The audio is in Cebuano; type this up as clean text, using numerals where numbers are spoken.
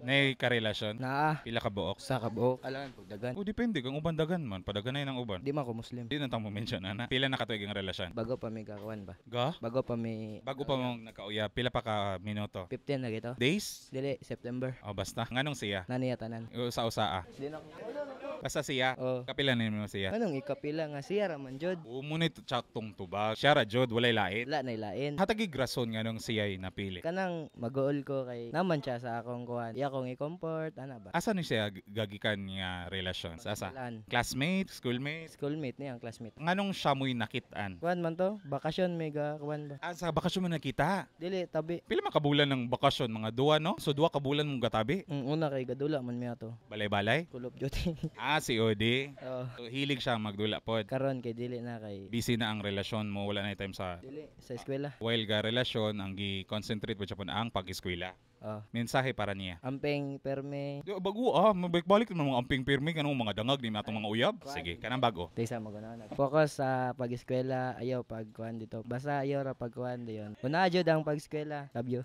Nay karelasyon? Naa. Pila ka buok? Sa kabuok. Alangan pag dagan. O depende kang uban dagan man, padaganay ng uban. Di man ko Muslim. Di na tang mo mention ana. Pila na katuig ang relasyon? Bago pa mi kakuan ba? Ga? Bago pa mi Bago pa mong nagkauya, pila pa ka minuto? 15 na gito. Days? Dili, September. O basta, nganong siya? Naniya tanan. Usa-usa ah. Di na Basta siya. Oh. Kapila nimo siya. Anong ikapila nga siya ra man jud. Umo ni tsaktong tubag. Siya ra jud, walay lain. Wala na ilain. Hatagi rason nganong siya napili. Kanang maguol ko kay naman siya sa akong kuan. Iya akong i-comfort ana ba. Asa ni siya gagikan nga relasyon? Sa asa? Lan. Classmate, schoolmate? Schoolmate niya ang classmate. Nganong siya mo'y nakitaan? Kuan man to, bakasyon mega kuan ba. Ah, sa bakasyon mo nakita. Dili tabi. Pila man kabulan ng bakasyon? Mga duwa, no? So, duwa kabulan mong gatabi? Una kay gadula man mi ato. Balay-balay? Call of Duty. Ah, si Odi. Oh. So, hilig siya magdula pod. Karon kay dili na kay Busy na ang relasyon mo, wala na time sa dili sa eskwela. While ga relasyon, ang gi-concentrate po siya po ang pag-eskwela. Oh. Mensahe para niya. Amping perme. Di, bago ah, mabalik-balik naman mga amping pirmi kanong mga dangag ni atong mga uyab. Sige, kanang bago. Taysa mo ganahan. Focus sa pag-eskwela, ayaw pagkuan dito. Basta ayaw ra pagkuan diyon. Una jud ang pag-eskwela. Love you.